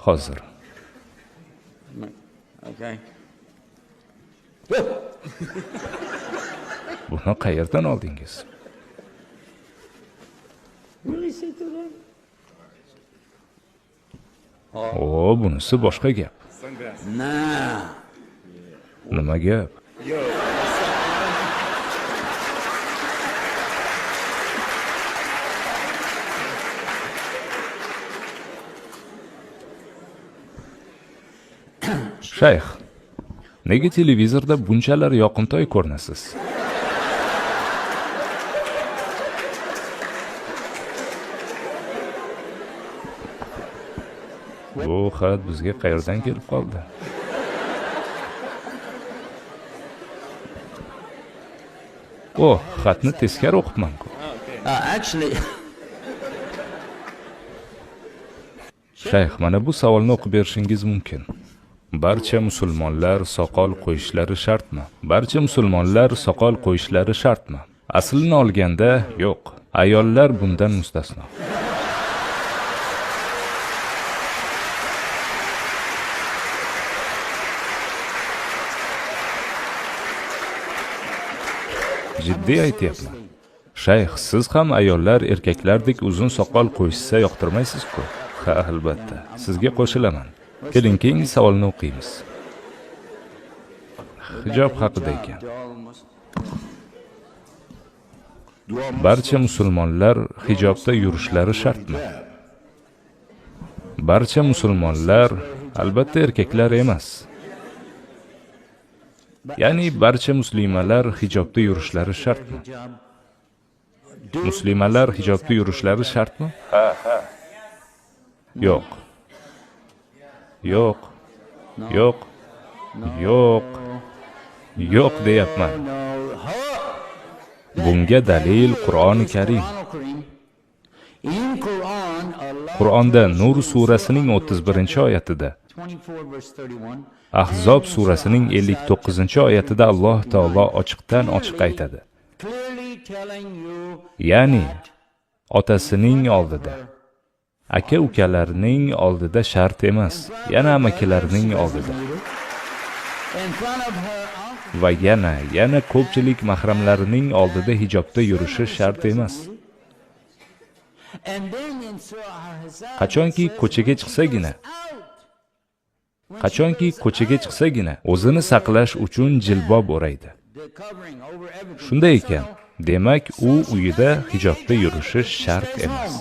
Hozir. Okay. Buni qayerdan oldingiz? Really see through that? O, bunisi boshqa gap. Nah. Nima gap? Shayx, nega televizorda bunchalar yoqimtoy ko'rinasiz? Bu xat bizga qayerdan kelib qoldi? Oh, xatni teskari o'qibman-ku. Actually, Shayx, mana bu savolni o'qib berishingiz mumkin. Barcha musulmonlar soqol qo'yishlari shartmi? Barcha musulmonlar soqol qo'yishlari shartmi? Aslini olganda, yo'q. Ayollar bundan mustasno. Jiddiy aytyapman. Shayx, siz ham ayollar erkaklardek uzun soqol qo'yishsa yoqtirmaysiz-ku? Ha, albatta. Sizga qo'shilaman. Keling, keyingi savolni o'qiymiz. Hijob haqida ekan. Barcha musulmonlar hijobda yurishlari shartmi? Barcha musulmonlar, albatta erkaklar emas. Ya'ni barcha muslimalar hijobda yurishlari shartmi? Muslimalar hijobda yurishlari shartmi? Ha, ha. Yo'q. Yo'q. Yo'q. Yo'q. Yo'q deyapman. Bunga dalil Qur'oni Karim. Qur'onda Nur surasining 31-oyatida, Ahzob surasining 59-oyatida Alloh taolo ochiqdan ochiq aytadi. Ya'ni otasining oldida, aka-ukalarining oldida shart emas, yana amakilarining oldida va yana ko'pchilik mahramlarining oldida hijobda yurishi shart emas. Qachonki ko'chaga chiqsagina o'zini saqlash uchun jilbob o'raydi. Shunday ekan, demak u uyida hijobda yurishi shart emas.